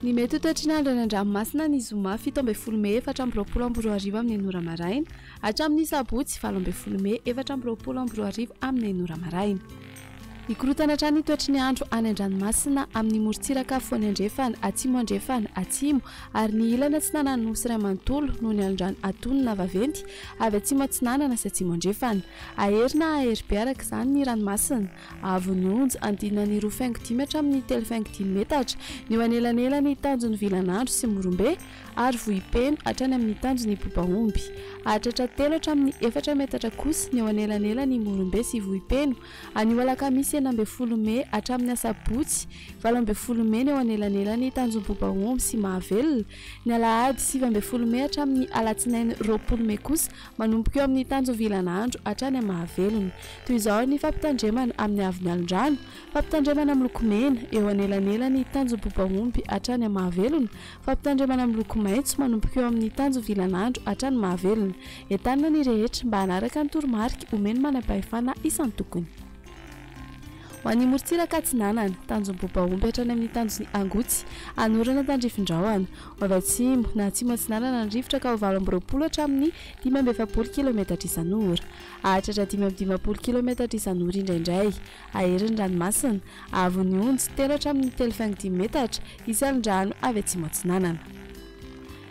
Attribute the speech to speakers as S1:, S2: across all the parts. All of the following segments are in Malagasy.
S1: Ny mety ho toetry ny andro any an-dranomasina ny zoma 17 mey 2024 amin'ny enina ora maraina hatramin'ny sabotsy 18 mey 2024 amin'ny enina ora maraina. Hikorontana hatrany ny toetry ny andro any an-dranomasina amin'ny morontsiraka afovoany andrefana, atsimo andrefana, atsimo ary ny ilany atsinanan'ny Nosy iray manontolo noho ny alondrano antonony na vaventy avy atsimo atsinanana sy atsimo andrefana. Hahery na hahery be araka izany ny ranomasina. Avo ny onja, andinany roa faingo dimy hatramin'ny telo faingo dimy metatra, ny eo anelanelan'ny tanjon'ny Vilanandro sy Morombe ary Vohipeno hatrany amin'ny tanjon'ny Bobaomby. Hahatratra telo hatramin'ny efatra metatra kosa ny eo anelanelan'i Morombe sy Vohipeno Anio alakamisy 16 mey hatramin'ny asabotsy 18 mey ny eo anelanelan'ny Tanjombobaomby sy Mahavelona. Ny alahady 19 mey hatramin'ny alatsinainy 20 mey kosa manomboka eo amin'ny Tanjovilanandro hatrany Mahavelona. Toy izao ny fampitandremana amin'ny haavon'ny alon-drano, fampitandremana miloko mena eo anelanelan'ny Tanjombobaomby hatrany Mahavelona, Fampitandremana miloko maitso manomboka eo amin'ny tanjovilanandro hatrany Mahavelona. Entanina ny rehetra mba hanaraka ny toromarika omen'ny manam-pahefana isan-tokony. Ho an'ny morontsiraka atsinanana, tanjom-bobaomby hatrany amin'ny tanjon'i Angotsy, anorana tandrifin-drahona. Ho avy atsimo na atsimo atsinanana ny rivotra ka ho 28 hatramin'ny 45 kilometatra isan'ora. Hahatratra 55 kilometatra isan'ora indraindray. Hahery ny ranomasina. Haavon'ny onjy, telo hatramin'ny telo faingo dimy metatra, isan'ny avy atsimo atsinanana.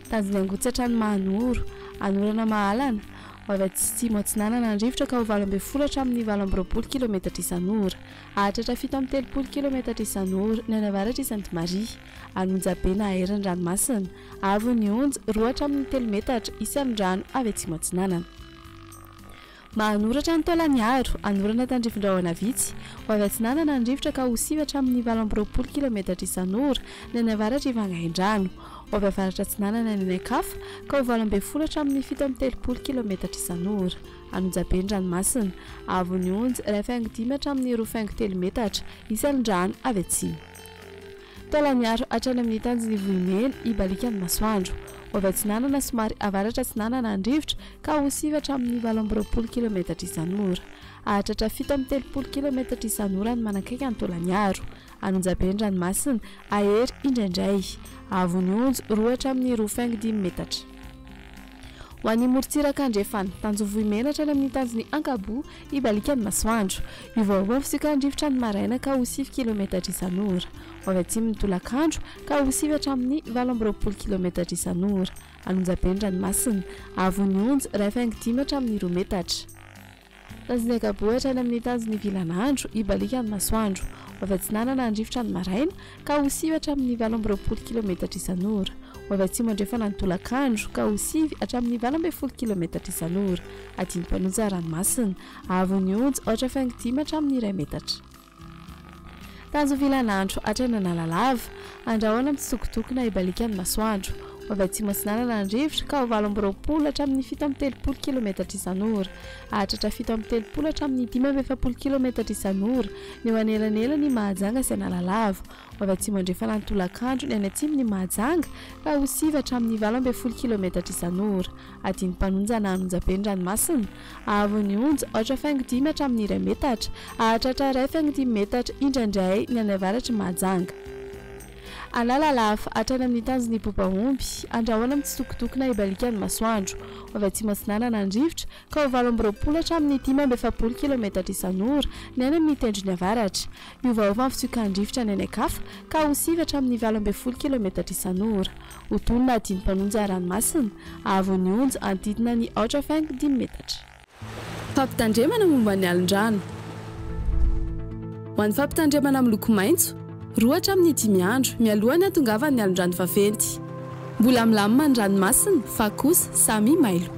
S1: Tanjon'ny Angotsy hatrany Mahanoro, Anorana Mahalana, ho avy atsimo atsinanana ny rivotra ka ho 18 hatramin'ny 28 kilometatra isan'ora. Hahatratra 37 kilometatra isan'ora ny any avaratr'i Sainte Marie. An'Onjabe na hahery ny ranomasina. Haavon'ny onjy, roa hatramin'ny telo metatra, isan'ny rano avy atsimo atsinanana. Mahanoratra ny Taolagnaro, anorana tandrifin-drahona vitsy, ho avy atsinanana ny rivotra ka ho sivy hatramin'ny 28 kilometatra isan'ora ny any avaratr'i Vangaindrano. Ho avy avaratra atsinanana ny any an-kafa ka ho 18 hatramin'ny 37 kilometatra isan'ora. An'Onjabe ny ranomasina. Haavon'ny onja, iray faingo dimy hatramin'ny roa faingo telo metatra, isan'ny rano avy atsimo. Taolagnaro hatrany amin'ny tanjon'i Vohimena, hibaliaka ny masoandro. Ho avy atsinanana somary avaratra atsinanana ny rivotra ka ho sivy hatramin'ny 28 kilometatra isan'ora. Hahatratra 37 kilometatra isan'ora ny manakaiky an'i Taolagnaro. An'Onjabe ny ranomasina, hahery indraindray. Haavon'ny onja, roa hatramin'ny roa faingo dimy metatra. Ho an'ny morontsiraka andrefana, tanjon'i Vohimena hatrany amin'ny tanjon'i Ankaboa, hibaliaka ny masoandro. Hiovaova ny fisiokan'ny rivotra ny maraina ka ho sivy kilometatra isan'ora. Ho avy atsimo ny tolakandro ka ho sivy hatramin'ny 28 kilometatra isan'ora. An'Onjabe ny ranomasina. Haavon'ny onja, iray faingo dimy hatramin'ny roa metatra. Tanjon'i Ankaboa hatrany amin'ny tanjon'i Vilanandro, hibaliaka ny masoandro. Ho avy atsinanana ny rivotra ny maraina ka ho sivy hatramin'ny 28 kilometatra isan'ora. Ho avy atsimo andrefana ny tolakandro ka ho sivy hatramin'ny 18 kilometatra isan'ora. Adinam-panonja ranomasina. Haavon'ny onja, aotra faingo dimy hatramin'ny iray metatra. Tanjo vilanandro hatrany Analalava. Andrahona mitsitokotoko na hibaliaka ny masoandro. Ho avy atsimo atsinanana ny rivotra ka ho 28 hatramin'ny 37 kilometatra isan'ora. Hahatratra 37 hatramin'ny 45 kilometatra isan'ora ny eo anelanelan'i Mahajanga sy Analalava. Ho avy atsimo andrefana ny tolakandro ny any atsimon'i Mahajanga ka ho sivy hatramin'ny 18 kilometatra isan'ora. Adinam-panonja na an'onjabe ny ranomasina. Haavon'ny onja, aotra faingo dimy hatramin'ny iray metatra. Hahatratra iray faingo dimy metatra indraindray ny any avaratr'i Mahajanga. Analalava, hatrany amin'ny tanjon'i Bobaomby. Andrahona mitsitokotoko na hibaliaka ny masoandro. Ho avy atsimo atsinanana ny rivotra, ka ho 28 hatramin'ny 45 kilometatra isan'ora ny any amin'ny tendrony avaratra. Miovaova ny fitsiokan'ny rivotra any any an-kafa, ka ho sivy hatramin'ny 18 kilometatra isan'ora. Ho tony na dimy mpanonja ranomasina, haavon'ny onja hanodidina ny aotra faingo dimy metatra. Fampitandremana momba ny alon-drano. Ho an'ny fampitandremana miloko maitso, roa hatramin'ny dimy andro mialoha ny hatongavan'ny alon-drano vaventy. Mbola milamina ny ranomasina fa kosa samy mailo.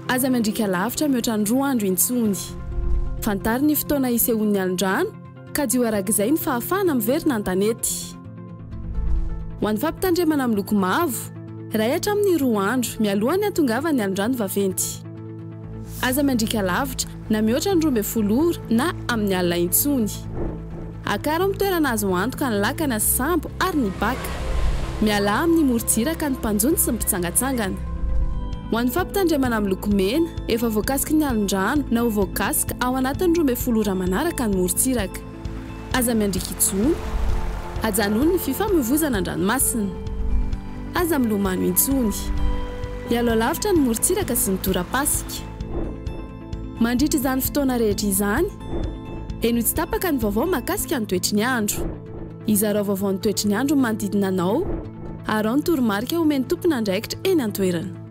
S1: Aza miandriaka lavitra mihoatra ny roa andro intsony. Fantaro ny fotoana hisehoan'ny alon-drano. Kajio arak'izay ny fahafahana miverina an-tanety. Ho an'ny fampitandremana miloko mavo, iray hatramin'ny roa andro mialoha ny hatongavan'ny alon-drano vaventy. Aza miandriaka lavitra na mihoatra ny 12 ora na amin'ny alina intsony. Akaro amin'ny toerana azo antoka ny lakana sy sambo ary ny baka. Mialà amin'ny morontsiraka ny mpanjono sy ny mpitsangantsangana. Ho an'ny fampitandremana miloko mena, efa voakasiky ny alon-drano na ho voakasika ao anatin'ny 12 ora manaraka ny morontsiraka. Aza miandriaka intsony. Ajanony ny fifamoivozana an-dranomasina. Aza milomano intsony. Ialao lavitra ny morontsiraka sy ny torapasika. Mandritra izany fotoana rehetra izany, henoy tsy tapaka ny vaovao mahakasika ny toetry ny andro. Izarao vaovao ny toetry ny andro ny manodidina anao, araho ny toromarika omen'ny tompon'andraikitra eny an-toerana.